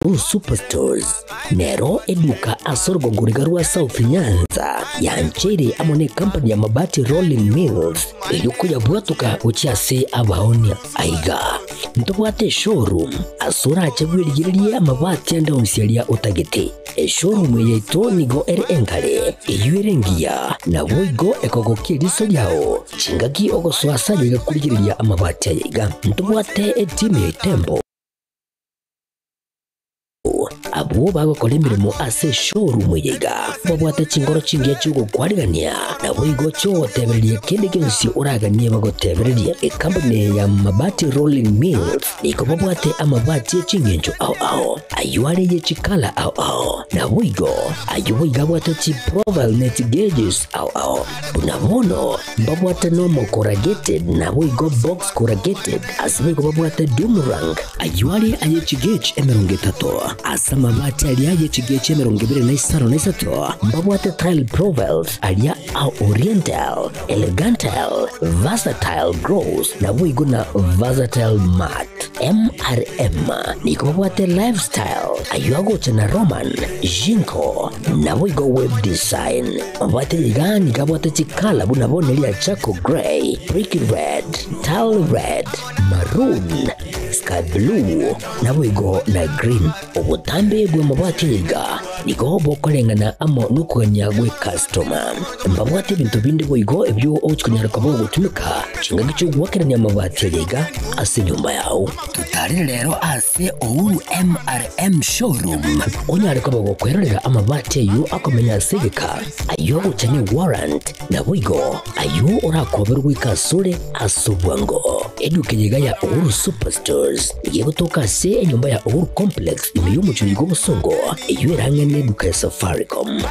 Uhuru Superstores nero eduka ase orogongo riga rwa South Nyanza yancheire amo ne company ya Mabati Rolling Mills erio koyabwatoka gochia ase abaonia. Aiga ntobwate eshowroom ase orache bwerigererie amabati ande onsi aria otagete. Eshowroom eye yaito nigo ere engare, eyio ere engiya, naboigo ekogokia eriso riao chingaki ogosoa ase ayaiga korigereria amabati ayaiga. Ntobwate etimu ya Itembo abwo bagokora emeremo ase eshowroom eye iga, babwate chingoro chingiya chi'ogokwarigania, naboigo chi'ogotebereria kende gionsi oraganie bagotebererie. Ekampuni eye ya Mabati Rolling Mills nigo babwate amabati e ching'encho ao ao, ayio are ye chikala ao ao, naboigo ayio boigo abwate chiprofile ne chigeges ao ao. Buna bono mbabwate normal corrugated naboigo box corrugated, ase boigo babwate doom rank, ayio are aye chigauge 30, ase amabati aria aye chigauge 23, mbabwate tile profiles aria a oriental, elegantal, versatile gloss naboigo na versatile matte. MRM nigo babwate lifestyle, ayio agocha na Roman, Jinko, naboigo web design. Mabwate iga nigo abwate chikala buna bono eria charcoal grey, brick red, tile red, maroon, sky blue, naboigo na green. Obotambe bw'amabwate iga nigo bokoreng'ana amo nokogania gw'ekastoma. Mbabwate ebinto binde boigo ebio ogochia konyara koba ogotumeka chingaki chi'ogoakerania amabati aya iga ase enyomba yao. Totarere rero ase Uhuru MRM Showroom onyare koba gokwerorera amabati ayio akomenya ase egeka, ayio agocha ne warrant, naboigo ayio orakoberwe goika asore ase obwango. Eduka eye iga ya Uhuru Superstores nigo egotoka ase enyomba ya Uhuru Complex ime y'omochie oyo bw'obosongo, eyio ere ang'e neduka ya Safaricom.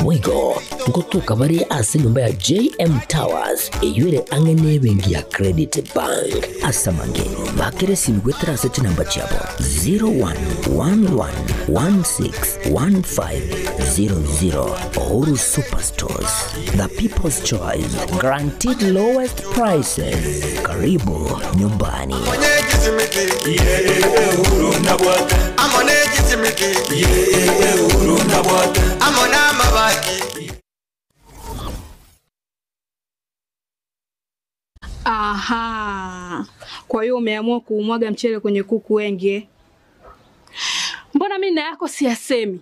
Boigo ngotoka bare ase enyomba ya JM Towers eyio ere ang'e nebenki ya Credit Bank. Ase amange, bakere esimi goetera ase chinamba chiabo 0111161500. Uhuru Superstores, the people's choice, guaranteed lowest prices. Karibu nyumbani. Aha. Kwa hiyo umeamua kuumwaga mchele kwenye kuku wengi eh? Mbona mimi na yako siyasemi?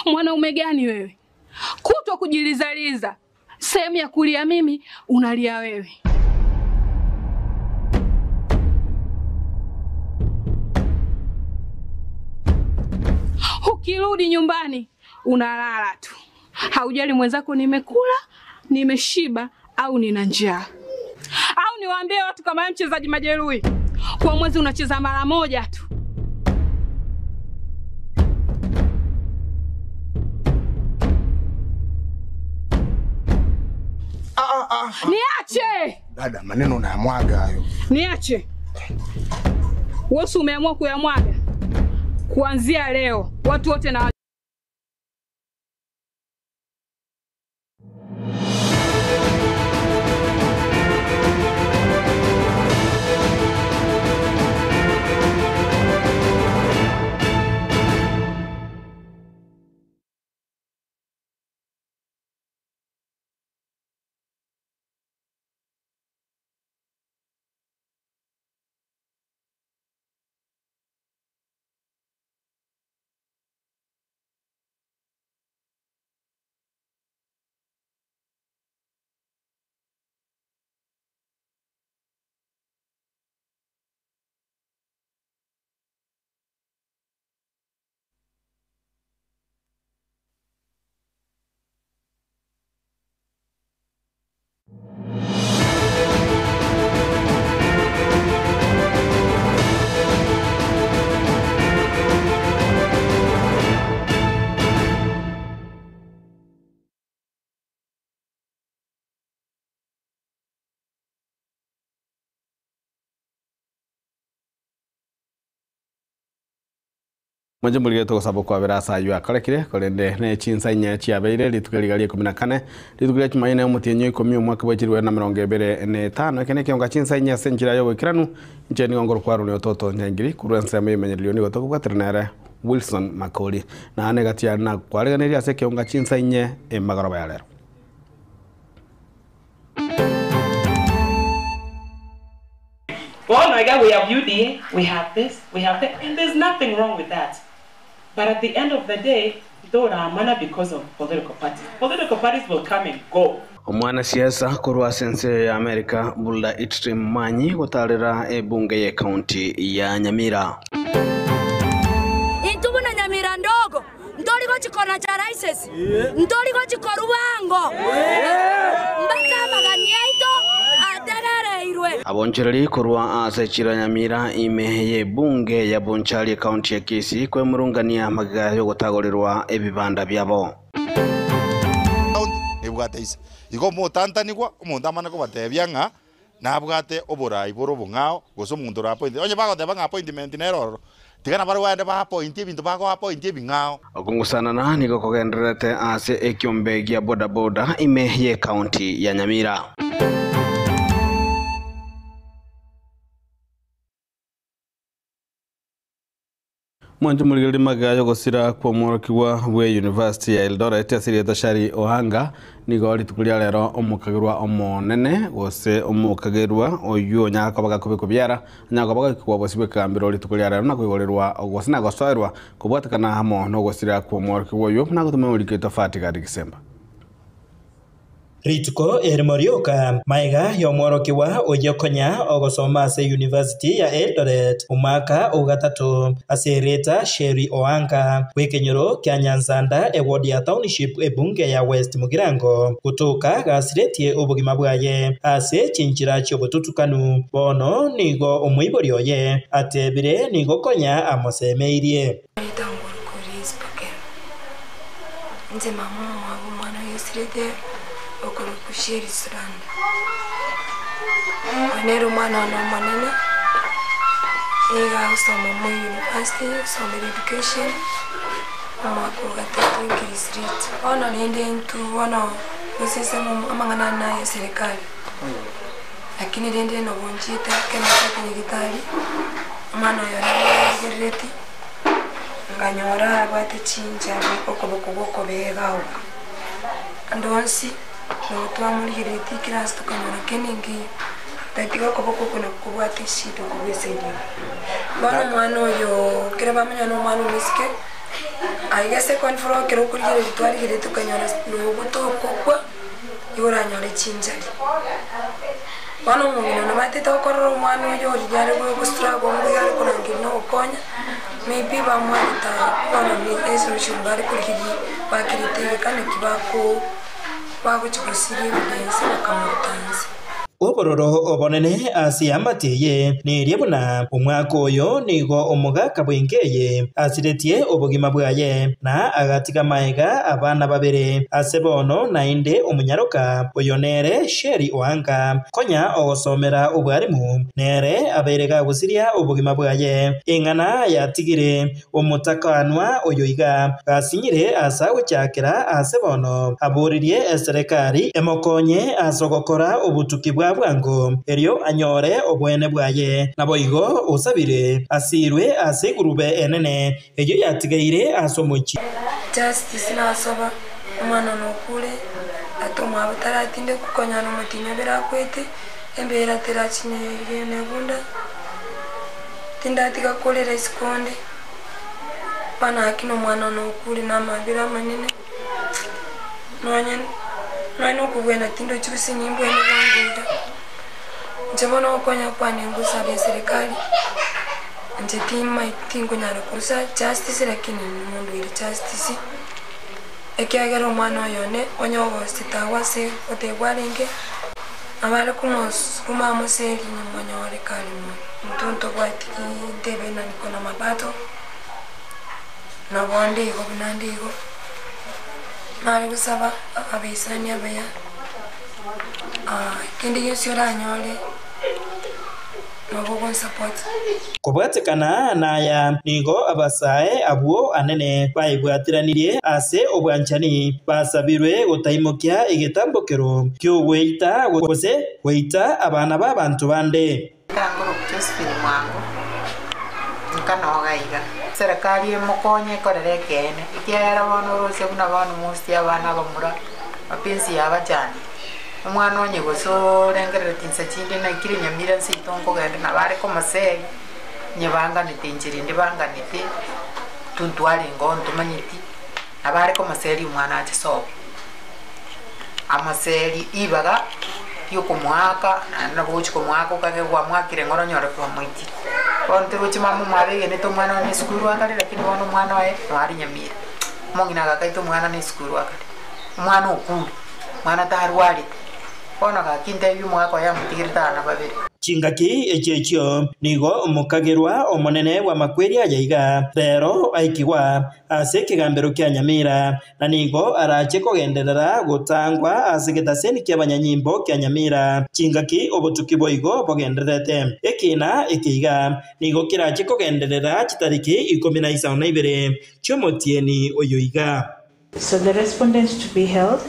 Mwanaume gani wewe? Kutwa kujilizaliza. Sehemu ya kulia mimi unalia wewe. Ukirudi nyumbani unalala tu, haujali mwenzako nimekula, nimeshiba au nina njaa. Au niwaambie watu kama wewe mchezaji majeruhi, kwa mwezi unacheza mara moja tu. Niache, Dada, maneno unayamwaga hayo. niache. Wewe si umeamua kuyamwaga? Kuanzia leo watu wote na Mwanche morigeretie ogosaba okwabera ase ayio akorekire, korende ne chinsa inye chiabeire, rituko riga ria ikomi na kane, rituko ria Chumaine, omotienyi o ikomi, omwaka bwe chilifu na emerongo ebere na etano. Eke nekeonga chinsa inye ase enchera y'oboikeranu, inche nigo nkorokwa Aroni Ototo Nyaingiri, korwa ensemo y'emenyereri nigo tokobwatera nere Wilson Makori. Naende egati yane nakwareganeria ase ekeonga chinsa inye emagoroba ya rero. Bono iga we have UDA, we have this, we have that, and there's nothing wrong with that. But at the end of the day, ntoramana because of political parties. Political parties will come and go. Omwanasiasa korwa ase ense ya America Bulda Extreme Manyi gotarera ebunge ye county ya Nyamira. Intwe buna Nyamira ndogo ntori gochia konacha license, ntori gochia korwa bwango mpaka amagani aito ategereirwe. Abonchereri korwa ase echiro ya Nyamira ime y'ebunge ya Bonchari ekaunti ya Kisii kwemurungania magega y'ogotagorerwa ebibanda biabo. Nebwate ise. Igo motantanigwa, omonto amane kobatebia ng'a nabwate oborai bore obong'ao, gose omonto ora appoint. Onye bagoteba ng'a appointment nere ororo, tiga nabarabwo baende ba appoint ebinto bago appoint ebing'ao. Okongusanana nigo kogendererete ase ekiombe gia bodaboda ime y'ecounty ya Nyamira. Mwanche morigererie magega y'ogosira kw'omworokigwa bwe University ya Eldoret ase erieta Shari Ohanga nigo rituko ria rero omokagerwa omonene gose omokagerwa oyio onyara koba gakobekwa biara anyara koba gaikigwa bosio bw'ekegambero rituko ria rero na koigorerwa gose na gosoerwa kobwatekana amo nogosira kw'omworokigwa oyio buna gotoma omoriki oito Fatigadi Gisemba. Rituko erimo rioka, magega y'omworokigwa oyio konya ogosoma ase University ya Eldoret omwaka o gatato ase erieta Sherry Oanga bw'ekenyoro kia Nyansanda eward ya Township ebunge ya West Mugirango gotoka gasiretie obogima bwaye ase chinchera chi'obotutukanu. Bono nigo omoibori oye atebire nigo konya amosemeirie. Inche mama omwabo omwana oyesirete okorokwa Sheri Suranda. Oyo nere omwana one omonene, nigo agosoma Moi University, osomire education, omwaka o gatato Increase Rate. Bono rende intwe bono gose amang'ana ane na eserikali, lakini rende nabo nchiete ekero nchiete nyagetari, omwana oyo narigerereti. Nkanyora abwate chinchara okoboko gw'okobee gaoka. Ande onsi nabo twamorigereretie eclass tokanyora kende nkeiyo, tatiga okoboko oko nako kobwate eshida okobwesaidia. Bono omwana oyo ekero bamanya na omwana omoiseke, aiga second floor ekero okorigereria twarigereria tokanyora nogote okokwa, igo oranyore chinchari. Bono omong'ina nabatete gokorora omwana oyo origia are gostruggle mbuya are korangeria na ogokonya, maybe bamwareta bono esolution bare korigeria bakirete egeka naki bako bagochia gosiria evidence bakamoruta nse. Obororo obonene ase eamate eye neria buna omwaka oyo nigo omogaka bw'enka eye asiretie obogima bwaye, na agatiga magega abana babere ase bono naende omonyaroka oyo nere Sheri Oanga konya ogosomera obwarimu nere abeire gagosiria obogima bwaye. Eng'ana yatigire omotakanwa oyo iga gasinyire ase agochakera ase bono aboririe eserekari emokonye ase ogokora obotuki bwa bwango erio anyore obwene bwaye. Naboigo osabire asirwe ase egurube enene eyio yatigaire ase omochie. Justice nasoba omwana one okure, ate omwabo taratinde konyora omotinyi obere akwete, embera terachinyeria nebunda, tindatiga korera isiko onde, bono gaki na omwana one okure na amabera amanene, nonye nonye na okobwena tindochi gose nimbwene bwango iga. Inche bono ogokonya kwane ngosaba eserikari, inche timanyeti tinkonyara korusa justice lakini nimonduire justice, ekiagera omwana oyo one onye ogosete agwo ase gotebwa arenge, nabo are komosukuma amoseri nyamonyore kare moyo. Intwe ntobwati ntebe na niko na mapato, nabo nde igo buna nde igo, nare gosaba abaisani abaya, kende gionsi oranyore. Nabo ogonsupport. Kobwatekana naya, nigo abasae abwo anene baibwateranirie ase obwanchani, basabirwe gotaimokia egetambokero ki'ogweita gose goita abana b'abanto bande. Nkanguru Josephine Mwango, nkanoga iga. Serikali emokonye ekorere ekeene, ekiagera bono orose buna bono most abana abamura mapenzi yabachandire. Omwana onye gose orengereretie nsa chinde naikire nyamira nseito nkogenda nabo are komosegi, onye banganete inchera ende banganete, intwe ntwarenge oo ntomanyeti, nabo are komoseria omwana ache sobo. Amoseri ribaga riokomoaka, naende nabo ogochia komoaka okage kwamoakire ng'ora onyore kwamoitire. Bono torochi mama omwabo egenete omwana oye na esukuru akare lakini bono omwana oye noo are nyamira. Omong'ina agakaita omwana na esukuru akare, omwana okure, omwana tarwarete. Bono gaki ntebie omogaka oye amotigerete abana babere. Chingaki echio echio nigo omokagerwa omonene bw'amakweri aya iga rero aikigwa ase ekegambero kia Nyamira, na nigo arache kogenderera gotangwa ase egetaseni ki'abanyanyimbo kia Nyamira chingaki obotuki boigo bogendererete. Ekiina eke iga nigo kerache kogenderera chitariki ikomi na isano na ibere chi'omotienyi oyo iga. So the respondent to be held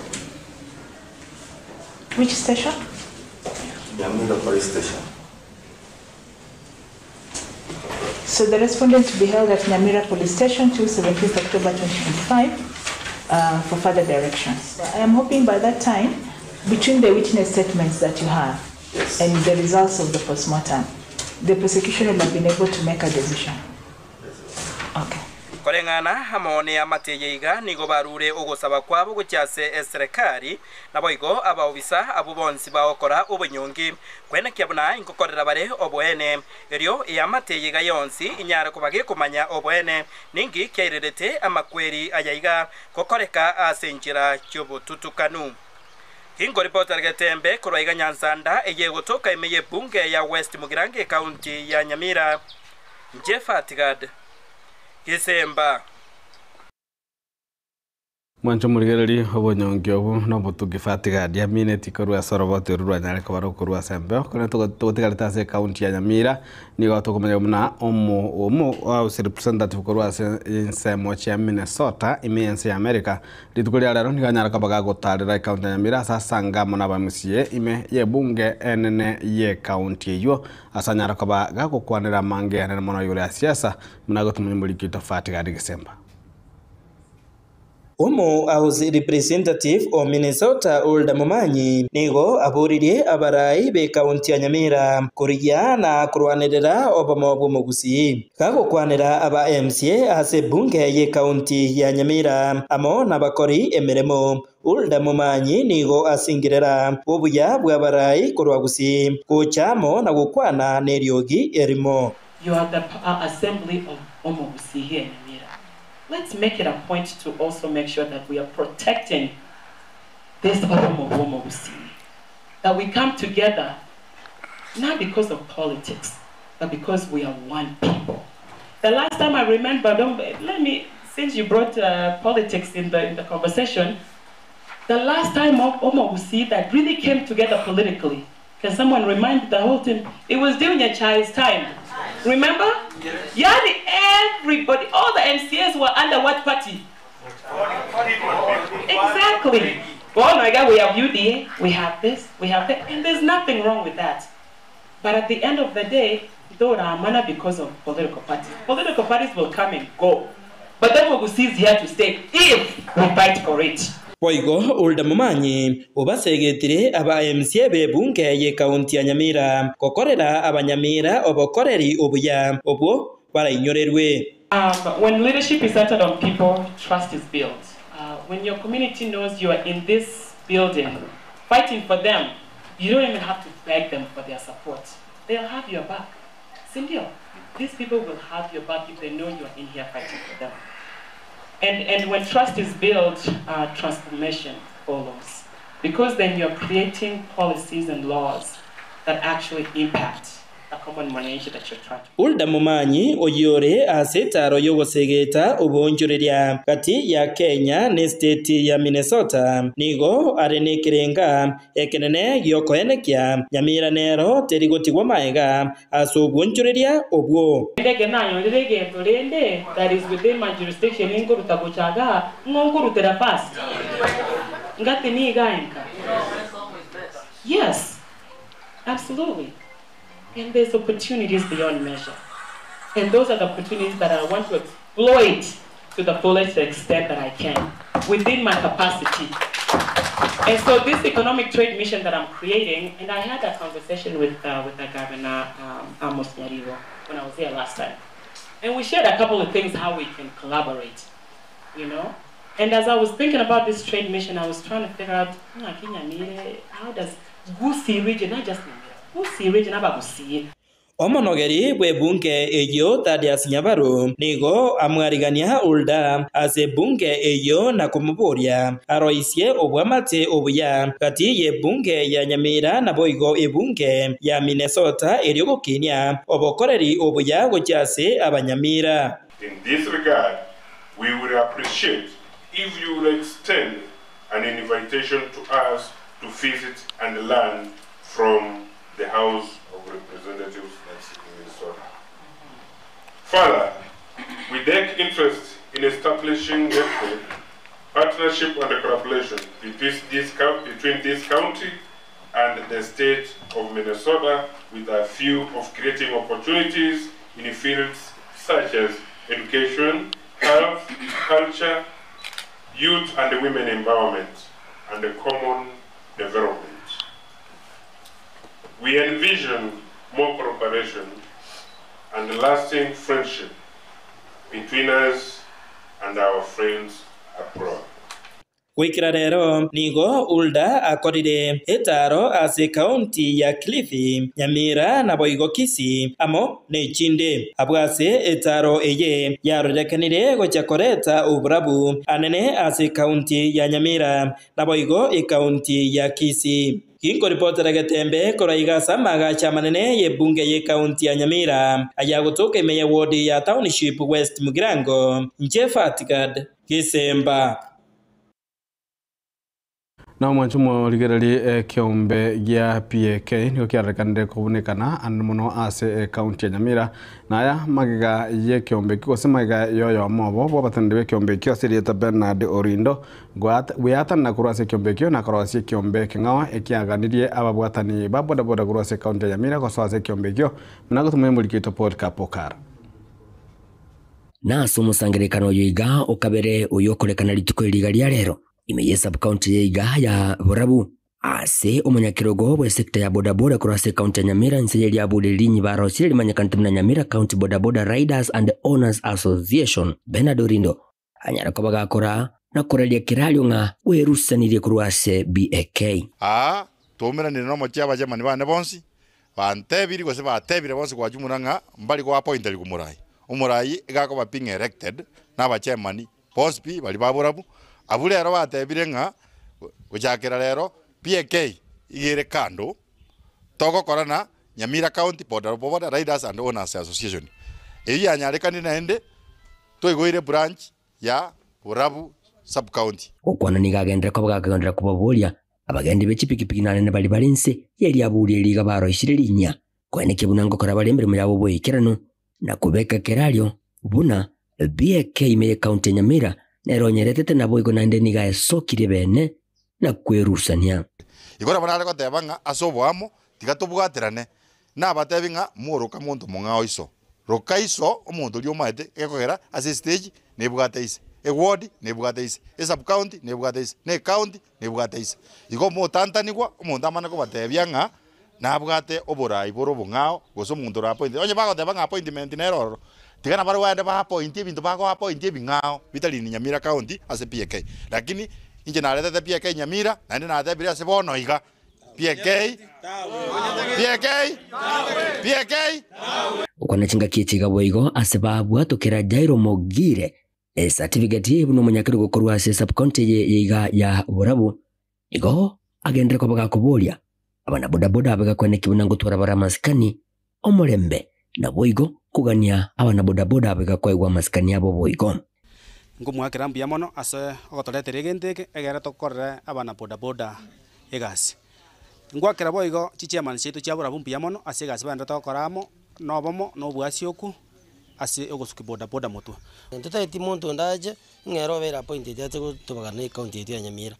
which station? Nyamira Police Station. So the respondent to be held at Nyamira Police Station till 17th October 2025 for further directions. I am hoping by that time, between the witness statements that you have and the results of the postmortem, the prosecution will have been able to make a decision. Okay. Koreng'ana amo neamate eye iga nigo barure ogosaba kwabo gochia ase eserekari, naboigo abaobisa abwo bonsi bagokora obonyongi, kwenekia buna ingokorera bare oboene. Erio eamate eye iga yonsi inyare koba gekomanya oboene ninki kiairerete amakweri aya iga gokoreka ase enchera y'obotutukanu. Inkoripotera Getembe korwa iga Nyansanda eye egotoka ime y'ebunge ya West Mugirango ecounty ya Nyamira. Inche Fatgad Gesemba. Mwanche omorigereria obonyongi obo na obotugi Fatgad amineti korwa ase oroboti oru rwanyare koba rokorwa ase embeo. Korende togotigarete ase ecounty ya Nyamira nigo tokomanya buna omo omo house representative korwa ase ensemo chia Minnesota ime y'ense ya America rituko ria rero nigo anyare koba gagotarera ecounty ya Nyamira ase asange amo na aba MCA ime y'ebunge enene y'ecounty eywo ase anyare koba gagokwanera amange anene mono igoro ya siasa buna agotumia omoriki oito Fatgad Gesemba. Omo House Representative o Minnesota Ulda Momanyi nigo aboririe abarai b'ecounty ya Nyamira korigia na korwanerera obomo bw'omogusii. Gagokwanera aba MCA ase ebunge y'ecounty ya Nyamira amo nabakori emeremo Ulda Momanyi nigo asingirera obuya bw'abarai korwa Gusii gocha amo na gokwana neriogi erimo. You are the assembly of Omogusii here in Nyamira. Let's make it a point to also make sure that we are protecting this Obomo bw'Omogusii. That we come together, not because of politics, but because we are one people. The last time I remember, don't, let me, since you brought politics in the conversation, the last time Omogusii that really came together politically, can someone remind the whole team? It was during Nyachai's time. Remember? Yes. Yani everybody, all the MCAs were under what party? Exactly. Well, my God, we have UDA, we have this, we have that, and there's nothing wrong with that. But at the end of the day, though Ramana because of political parties. Political parties will come and go. But then Omogusii is here to stay if we fight for it. Boigo Ulda Momanyi obasegetire aba MCA b'ebunge y'ekaunti ya Nyamira gokorera abanyamira obokoreri obuya obwo barainyorerwe. When leadership is centered on people, trust is built. When your community knows you are in this building, fighting for them, you don't even have to beg them for their support. They'll have your back. Sindio, these people will have your back if they know you are in here fighting for them. And when trust is built, transformation follows. Because then you're creating policies and laws that actually impact the common mwananchi that you're trying to Hulda Momanyi oyio ore ase etaro y'ogosegeta oboonchoreria gati ya Kenya na estate ya Minnesota nigo are nekerenga ekenene giokoenekia Nyamira nero teri gotigwa maega ase obwonchoreria obwo. Ndege nanyorire egento rende that is within my jurisdiction nkoruta gocha igaa, ng'o nkorutera first? Ngati niga enka? Yes, absolutely. And there's opportunities beyond measure. And those are the opportunities that I want to exploit to the fullest extent that I can, within my capacity. And so this economic trade mission that I'm creating, and I had that conversation with the governor, Amos Nyaribo, when I was here last time. And we shared a couple of things how we can collaborate, you know? And as I was thinking about this trade mission, I was trying to figure out, how does Gusii region, not just Nyamira, Gusii region, Abagusii, Omonogeri bw'ebunge eyio Thaddeus Nyabaro nigo amwarigania Hulda ase ebunge eyio na komoboria aroisie obwamate obuya gati y'ebunge ya Nyamira naboigo ebunge ya Minnesota erio gokinia obokoreri obuya gochia ase Abanyamira. In this regard, we would appreciate if you would extend an invitation to us to visit and learn from the House of Representatives in Minnesota. Further, we take interest in establishing network, partnership and collaboration between this county and the state of Minnesota with a view of creating opportunities in fields such as education, health, culture, youth and women empowerment, and the common development. We envision more cooperation and lasting friendship between us and our friends abroad. Goikera rero nigo Hulda akorire etaro ase ekaunti ya Kilifi, Nyamira naboigo Kisii amo na echinde. Abwo ase etaro eye yarorekanire gochia koreta oborabu anene ase ekaunti ya Nyamira naboigo ekaunti ya Kisii. Ginkoripotera Getembe korwa iga ase amagacho amanene y'ebunge y'ekaunti ya Nyamira ayagotoka ime ya ward ya Township West Mugirango, inche Fatigad Gisemba. Na omwancho morigereri ekiombe gia PAK nigo kiarekanire kobunekana ande mono ase ekaunti ya Nyamira naya magega y'ekiombe ekio gose magega yoyomo obo bwabateneri b'ekiombe ekio ase erieta Bernard Orindo gweatanana korwa ase ekiombe ekio na korosia ekiombe ekeng'ao ekiaganirie ababwatani ba bodaboda korwa ase ekaunti ya Nyamira gosoa ase ekiombe ekio buna gotumia omoriki oito Paul Kapokar. Na ase omosangererekano oyo iga okabere oyokorekana rituko eri iga ria rero ime ye subcounty ye iga ya Borabu ase omonyakerogo bw'esector ya bodaboda korwa ase ekaunti ya Nyamira inse ye riaburi rinyi barosire rimanyekanete buna Nyamira County Bodaboda Riders and Owners Association Bernard Orindo anyara koba gakora na koraria kerario ng'a bwerusanirie korwa ase BAK. Aa, twaumeranire nomochie abachemani bane bonsi, bantebiri gose batebire bonsi gwachumura ng'a mbari goapointerigwa omorai. Omorai iga akoba being elected na abachemani bonsi pi baria ba borabu, abwo rero batebire ng'a gochakera rero PAK iga ere kando, togokora na Nyamira County Boda Boda Riders and Owners Association. Eyio yanyarekanire naende twaigoire branch ya Borabu sub county. Gokwana nigo agenderere koba gakagenderera kobaboria abagendi be chipikipiki nanene baria bare inse ye riaburi eri iga baroisire rinyia, koenekia buna ngokora bare emeremo yabo boikeranu na kobeka kerario buna BAK ime y'ecounty ya Nyamira nere onyeretete naboigo naende nigo aesokirie bene na kwerusania. Igo nabo nare goteba ng'a ase oboamo tiga tobwaterane, nabatebi ng'a moroka monto mong'ao iso, roka iso omonto oria omaete gekogera ase estage nebwate ise, eward nebwate ise, esub county nebwate ise, na ecounty nebwate ise. Igo motantanigwa omonto amane kobatebia ng'a nabwate oborai bore obong'ao gose omonto ore appointed. Onye bagoteba ng'a appointment nere ororo, tiga nabarabwo baende ba appoint ebinto bago appoint ebing'ao bitari Nyamira county ase PAK. Lakini inche naretete PAK Nyamira naende natebire ase bono iga PAK, PAK, PAK. Gokwana chingaki echi iga boigo ase babwatokera Jairo Mogire esatifiketi buna omonyakerogo korwa ase subcounty eye ya iga ya Borabu. Igo agenderere koba gakoboria abanabodaboda abe gakwaneki buna ngotwara bare amasikani. omorembe naboigo kogania abanabodaboda abaiga koegwa amasikani abo boigo. Nkomoakera mbuya mono ase ogotoretera egento eke, egere tokorere abana bodaboda egasi. Ngoakera boigo chichairman chiaito chia barabwo mbuya mono ase egasi bagenderete gokora amo, na obomo, na obwasioku ase ogosukia bodaboda motwe. Totaeti monto onde ache, ng'a ere obeire appointed ache gotobagana ecounty yaito ya Nyamira.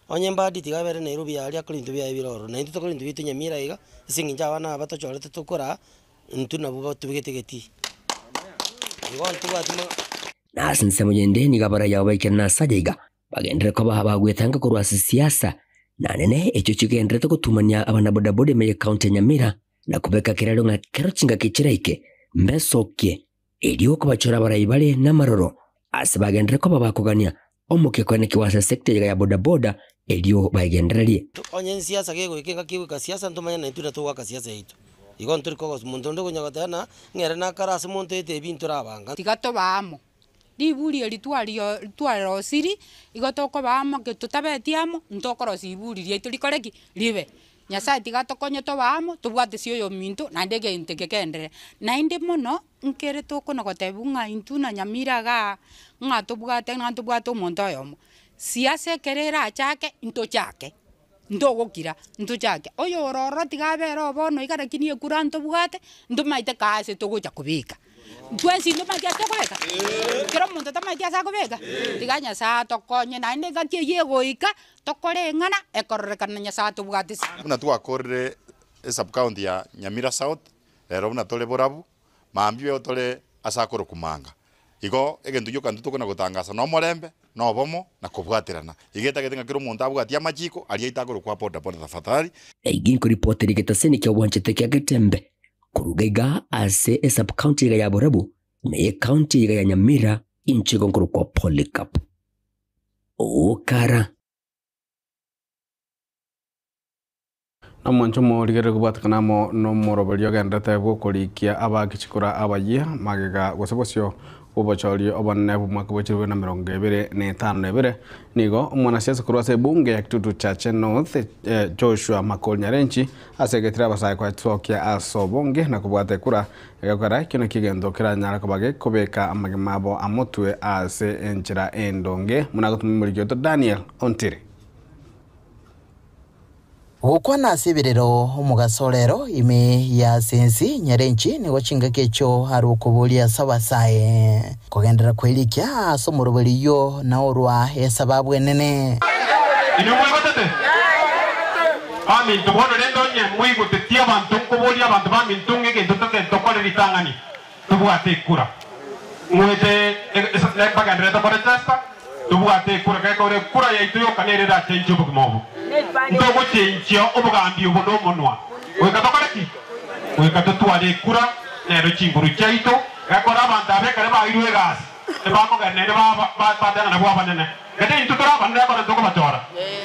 Onye mbadi tiga abere Nairobi aria akore ebinto biaye bire ororo, naintwe tokore ebinto biaito Nyamira iga, ase eng'encho abana aba tochorete tokoraa, intwe nabwo batobegete egetii. Igo ntobwati ma. Na ase ensemo yende nigo abaraiyo abo baikire nase aye iga, bagenderere koba abagwetanga korwa ase siasa, na nene echio chigendererete gotumania abanabodaboda ime y'ecounty ya Nyamira, na kobeka kerero ng'a kero chingaki chiraike, mbesokie, erio kobachora abarai bare namaroro, ase bagenderere koba bakogania omokia koenekiwa ase sector iga ya bodaboda, erio baegendererie. Onye nsiasa gegoika engaki egoika siasa ntomanye naintwe na togoaka siasa yaito. Igo ntori kogosa monto onde okonya goteba na ng'a ere nakare ase monto etebi ntorabanga. Tiga tobe amo, riburi eri twario twarosiri, igo tokoba amo ekero totabeti amo, ntokorosia riburi riaito rikore ki? Ribe. Nyasaye tiga atokonye tobe amo, tobwatesie oyominto, naende egento eke kegenderere. Naende mono, nkere tokona gotebiwa ng'a intwe na Nyamira igaa, ng'a tobwate ng'a ntobwate omonto oyomo. Siasa ekero erachake, ntochake, ntogokira, ntochake, oyore ororo tiga abere oo bono iga lakini ekura ntobwate, ntomaete kaa ase togocha kobeka. Twensi ntomaeti ase tokobeka? Kera omonto tamaeti ase akobeka? Tiga Nyasaye atokonye naende engaki eywo egoika, tokore eng'ana, ekororekana na Nyasaye atobwate ase. Buna twakorire esub-county ya Nyamira South, rero buna tore borabu, mambia tore ase akorokwa manga. Igo egento gioka intwe tokona gotangasa nomorembe, na obomo, na kobwaterana. Igo etagete ng'a kera omonto abwatie amachiko aria aito akorokwa boda boda tafadhali. Egi nkoripoteri getaseni kia obwanchete kia Getembe koruga iga ase esub-county iga ya Borabu na ecounty iga ya Nyamira inche igo nkorokwa Polycarp Okara. Nomwancho omorigereria kobwatekana amo nomoroberio ogenderete bw'okorikia abagichikora abayia magega gose bosio bw'obochori obonene bw'omwaka bwa 2025 nigo omwanasiasa korwa ase ebunge ya Kitutu Chache North Joshua Makori Nyarenchi asegetire abasae koesokia ase obonge na kobwata ekura egekora ekio nakio egento keranyare koba gekobeka amagima abo amotwe ase enchera endonge buna agotoma omoriki oito Daniel Ontiri. Gokwana ase ebirero omogaso orero ime y'ase ense nyarenchi nigo chingaki echio are okoboria ase abasae kogenderera kwerikia ase omoroberi oyio na orwa esababu enene. Inwe mwegotete, baminto, bono rende onye moigotetie abanto nkoboria abanto baminto ng'a egento toke tokore ritang'ani, tobwate ekura. Ng'oete bagendererete korechesta, tobwate ekura. Gekogera ekura yaito yoka nere erachenchie obogima obo. Ntogochenchia obogambi obo nomonwa. Goika tokore ki? Goika totware ekura, nero chinguru chiaito. Gekogera abanto aba ekero bairwe egasi, ebakogenda naende bateba ng'a nabwo abanene. Gete intwe tore abanene ekero ntokobachora,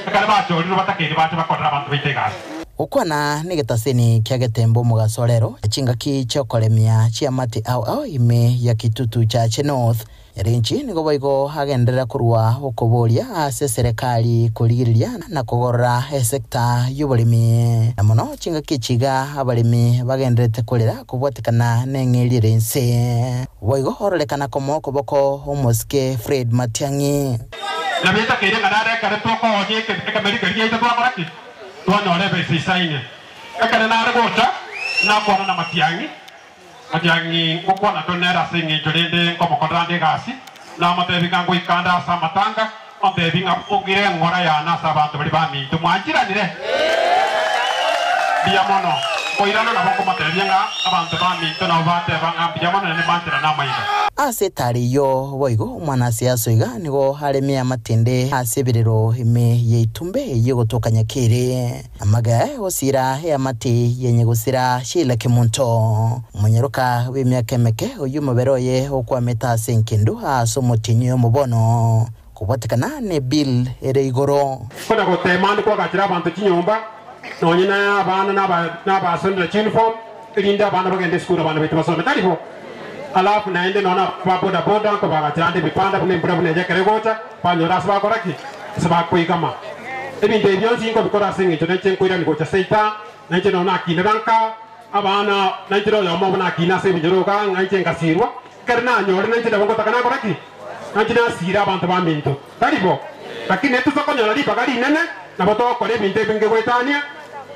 ekero bachorirwe batakeire bache bakorere abanto baito egasi. Gokwana negetaseni kia getembe omogaso rero, chingaki chiokoremia chiamate ao ao ime ya Kitutu Chache North. Nyarenchi nigo boigo agenderera korwa okoboria ase eserekari korigereria na kogorora esecta y'oboremi na mono chingaki echi iga abaremi bagendererete korera kobwatekana neng'eria ere inse. Boigo ororekana komoa okoboko omosike Fred Matiang'i. Nabo etakeire ng'a nare ekero tokoonia ekemeri keria giaito twakora ki? Twanyora ebesa isaine. Ekero nare gocha, nakwana na Matiang'i, Matiang'i ngokwana tore nere ase engencho rende nkomokorera nde egasi, namotebia ng'a ngoika nde ase amatanga, ontebie ng'a ong'ire eng'ora yane ase abanto baria baminto. Mwanchiranire? Mbuya mono. Nkoirana nabo nkomotebia ng'a abanto baminto nabo bateba ng'a mbuya mono naende mbancherane amaiga. Ase etari eyio boigo omwana ase Yeso iga nigo aremie amatende ase ebirero ime yeitumbe eyio egotoka Nyakeri. Amage gosira eamate yenye gosira Sheila Kemunto, omonyaroka bw'emiaka emeke oyio omobere oye okwamete ase enkendu ase omotienyi oyomo bono kobwatekana ne bill ere igoro. Kona goteema ande kwagachera abanto chinyomba, nonye na abana nabasonera chiuniform, erinde abana bagende esukuru abana baito basome. Tari bo? Alafu naende nonya na ba boda boda nkobagachera ande ebipanda buna embura buna eye ekero egocha, banyore ase bakora ki? Ase bakoigama. Ebinto ebi bionsi nkobikora ase engencho nainche nkoirania gocha seita, nainche nonya nakinera nka. Abana nainchire oyomo buna akina ase ebinyoro iga ng'aiche ngasirwa, ekero nanyore nainche nabo ngotaka nakora ki? Nainche nasire abanto baminto. Tari bo, lakini netosa konyora ribaga rinene, nabo togokora ebinto ebinge goetania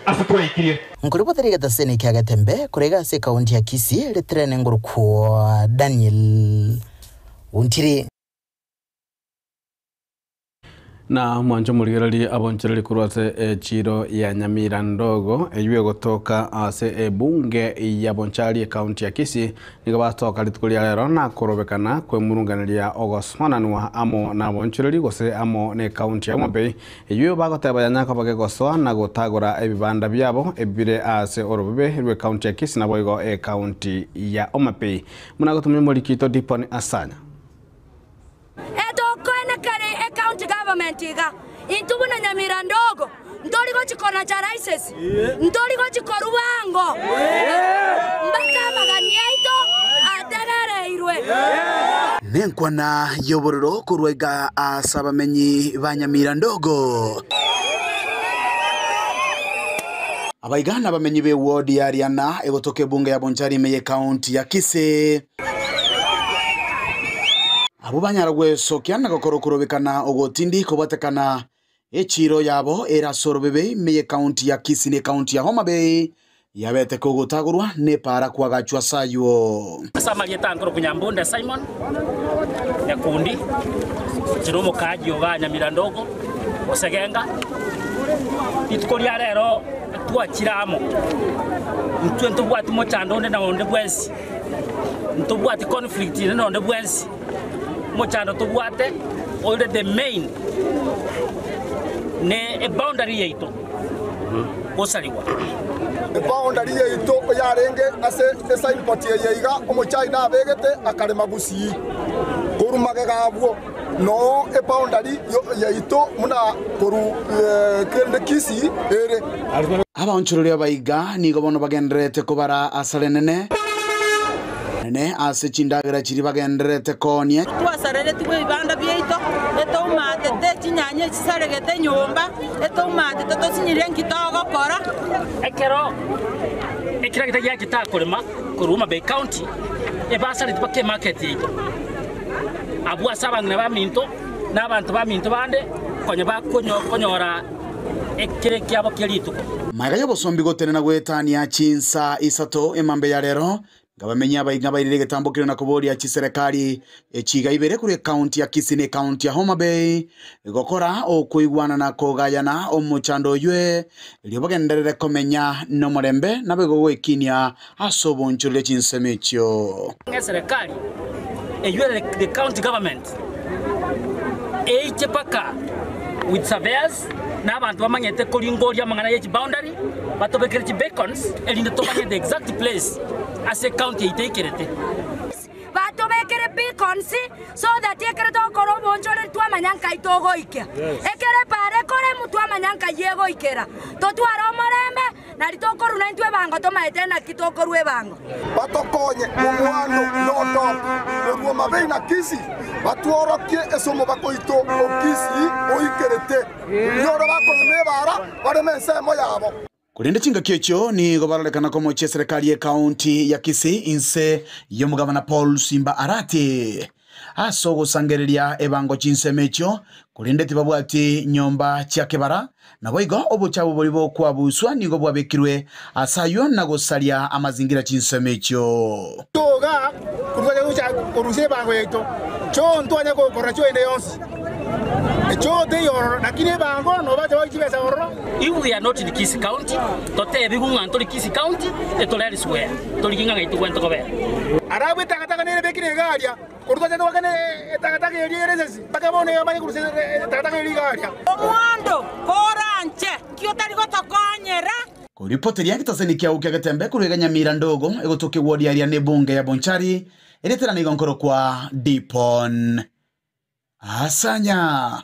ase twaikirie. Nkoribotera egetaseni kia Getembe korega ase ekaunti ya Kisii ritirene ngorokwo Daniel Ontiri. Na mwanche omorigereria abonchereri korwa ase echiro ya Nyamira Ndogo, eywo egotoka ase ebunge ya Bonchari ekaunti ya Kisii, nigo batoka rituko ria rero na korobekana kwemurunganeria ogosonanwa amo nabonchereri gose amo ne ekaunti ya Homa Bay, eywo bagoteba yanya koba gegosoa na gotagora ebibanda biabo ebire ase orobebe rw'ekaunti ya Kisii naboigo ekaunti ya Homa Bay. Buna agotumia omoriki oito Dipon Asanya. Etokoenekera ecounty government iga, intwe buna Nyamira ndogo ntori gochia konacha license, ntori gochia korwa bwango mpaka amagani aito ategereirwe. Nenkwana y'obororo korwa iga ase abamenyi ba Nyamira ndogo. Abaiga nabamenyi b'eward ya Riana egotoka ebunge ya Bonchari ime y'ecounty ya Kisii. Abwo banyara gwesokia na gokora okorobekana ogotindi kobwatekana echiiro yabo ere ase orobebe ime y'ecounty ya Kisii na ecounty ya Homa Bay yabete kogotagorwa nepaara kwagachwa ase aywo. Ase amarieta ankoro Nyambunde Simon Nyakundi, inche nomokaaji oga Nyamira Ndogo, Osegenga, rituko ria rero twachire amo, intwe ntobwati mochando onde na onde bwensi, ntobwati conflict ende na onde bwensi, omochando tobwate ore the main ne eboundary yaito gosarigwa. Eboundary yaito yarenge ase esignpost eye iga, omochai nabegete akarema gusii korwa magega abwo noo eboundary yaito muna koru kende Kisii ere. Abaonchoreria abaiga nigo bono bagendererete kobara asare nene nene ase chindagera chiria bagendererete koonia. Twasareretigwe ebibanda biaito, etoumatete chinyanya echisaregete nyomba, etoumatete tosinyirie nki togokora. Ekero ekeragita giachete korema korwa Homa Bay County, ebasareti mpaka emarket yaito. Abwo ase abang'ina baminto na abanto baminto bande konya bakonyora ekere kiabo kia rituko. Magega y'obosombi gotenena goetania chinsa isato emambe ya rero, ngabamenyia abainga bairire egetambo keria na koboria chiserekari echiga ibere korwa ekaunti ya Kisii na ekaunti ya Homa Bay gokora okoigwana na kogayana omochando oywe erio bagenderere komenya nomorembe naboigo goekinia ase obonchoreria chinsemo echio. Eserekari eywo ere the county government eiche mpaka with surveyors na abanto bamanyete koringoria amang'ana ye chiboundary batobekere chibeacons erinde tomanye the exact place ase county yaito eikerete. Batobekere beacons so that ekero togokora obonchoreri twamanya nkai togoikia. Ekero epaara ekoremu twamanya nkai egoikera. Totware omorembe nari tokoruna intwe ebango tomaete naki tokorwa ebango. Batokonye omwando nodok korwa Homa na Kisii batworokie ase omobaka oito o Kisii oikerete nioro bakorema ebara bareme ensemo yabo. Korende chingaki echio nigo barorekana komochia eserekari y'ekaunti ya Kisii inse y'omogabana Paul Simba Arati ase ogosangereria ebango chinsemo echio korende tibabwati nyomba chia kebara naboigo obochabu bori bokwabuswa nigo bwabekirwe ase aywo na gosaria amazingira chinsemo echio. Toga kurwa kurusia ebango yaito cho ntwanya gokora cho ende yonsi echo te yororo lakini ebango no bacha bachibesa ororo. If we are not in Kisii County, totebi ng'a tori Kisii County, etore elsewhere. Tori ng'a ng'aitu gwento kobera. Arabu etakataka nere bekire egaria korwa twacha twakane etakataka eria eresesi mpaka bono yamanye kurusia etakataka eria egaria. Omwando koranche ki otari gotokonyera. Koripoteria getaseni kiao kia Getembe korwa Nyamira Ndogo egotoka eward ya Riana ebunge ya Bonchari ereterana igonkoro kwa Dipon Asanya.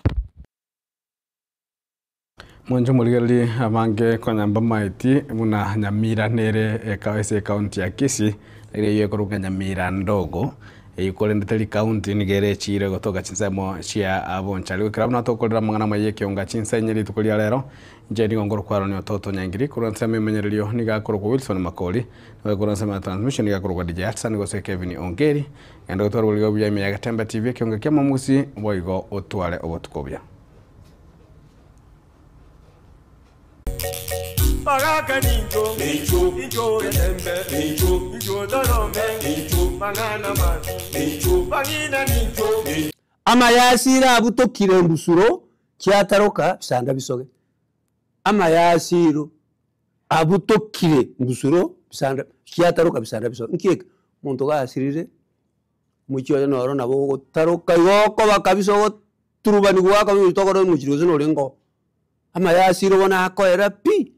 Mwancho morigereri abange konyamba maeti buna Nyamira nere ase ekaunti ya Kisii ere yekoruka Nyamira Ndogo Eyikorendete rikaunti nigo ere echire gotoka chinsemo chia abonchari gokera buna tokorera amang'ana amaya ekionga chinsenye rituko ria rero inche nigo ngorokwarania ototo nyangiri korwa nsemo emenyererio niga akorokwa Wilson Makori nabe korwa nsemo ya transmission niga akorokwa DJ Hudson gose Kevin Ongeri ende gotwara oborigo buya ime ya Getembe TV ekionga kia momusi boigo otware obotuko buya. Baraka ninjo, ninjo, ninjo getembe, ninjo, ninjo dorome, ninjo, mang'ana mazi, ninjo, bang'ina ninjo. Amayasiro abutokire embusuro kiataroka bisanda bisoge amayasiro abutokire mbusuro bisanda kiataroka bisanda bisoge nkieka omonto gasirire omochie oye noro nabo ogotaroka igo okoba kabisa ogoturubaniwa akaba tokora omochie gose nore nko amayasiro bono akoera pi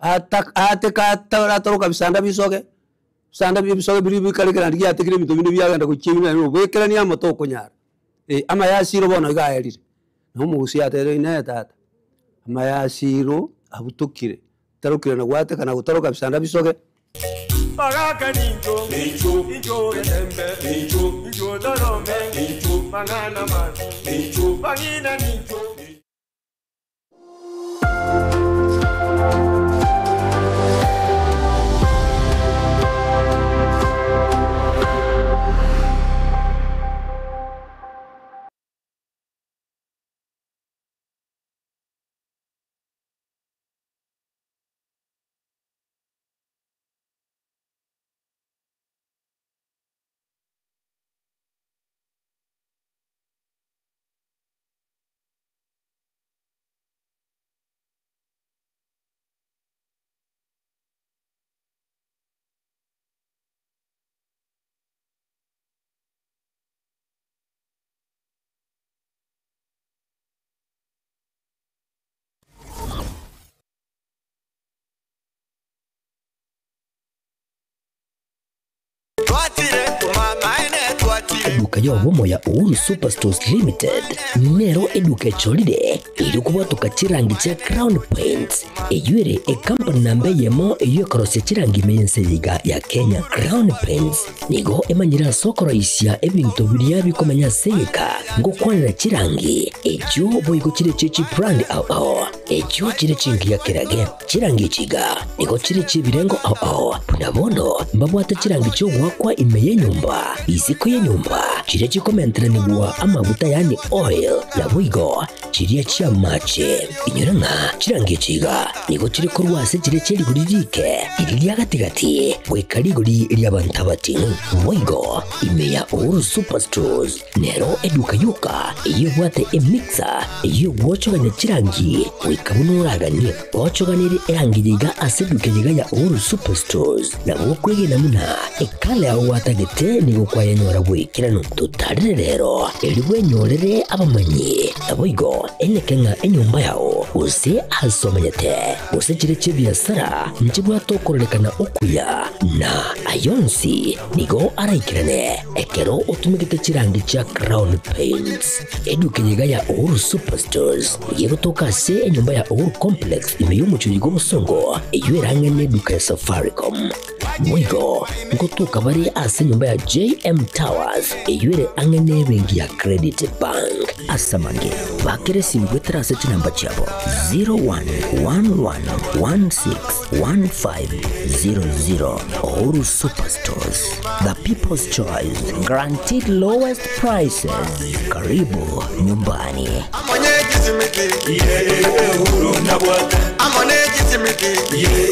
ata ateka atoroka bisanda bisoge bisanda bisoge biri bikare naende giatekire ebinto binde biagenda gochia buna oboekerania amo tokonyara. Amayasiro bono iga aerire, na omogusia atere inee tata, amayasiro abutokire, tarokire na gwateka na gotaroka bisanda bisoge. Baraka ninjo, ninjo, ninjo getembe, ninjo, ninjo dorome, ninjo, mang'ana mazi, ninjo, bang'ina ninjo. Eduka y'obomo ya Uhuru Superstores Limited nero eduka echorire iri kubwatuka chirangi chia Crown Paints eyo ere ekampani namba eyemo eyo ekorosia chirangi ime y'ense yiga ya Kenya. Crown Paints nigo emanyire ase okoroisia ebinto biria bikomenya ase egeka ngokwanera chirangi echio boigo chire chie chibrand ao ao echio chire chingiya kerage chirangi echiga nigo chire chiebirengo ao ao buna bono mbabwate chirangi chiogwakwa ime y'enyomba isiko y'enyomba chiria chikomenteranigwa amaguta yani oil naboigo chiria chia mache inyora ng'a chirangi echiga nigo chiri korwa ase chiria chia rigori rike riri ria gatigati goika rigori ria abanto abating'u boigo ime ya Uhuru Superstores nero eduka yoka eywo ebwate emixer eywo egwochogania chirangi goika buna oraganie ochoganere erangi yiga ase eduka yiga ya Uhuru Superstores nabo okwegena muna ekala yago gwatagete nigo kwayenyora bwekirano totarire rero eri bwenyorere abamanyi naboigo eneke ng'a enyomba yao gose ase omanyete gose chire chia ebiasara nchibwate okororekana okuya na ayonsi nigo araikirane ekero otumegete chirangi chia Crown Paints eduka yiga ya Uhuru Superstores yegotoka ase enyomba ya Uhuru Complex ime y'omochori gwa obosongo eyo erang'ane eduka ya Safaricom mwigo ngotuka bari ase enyomba ya JM Towers eyo ere ang'e ebenki ya Credit Bank asamange bakere simbwetera ase chinamba chiabo 0111161500 Uhuru Superstores, the people's choice, guaranteed lowest prices. Karibu nyumbani. Amone kisimiti, yeah, Uhuru nabwate. Amone kisimiti, yeah.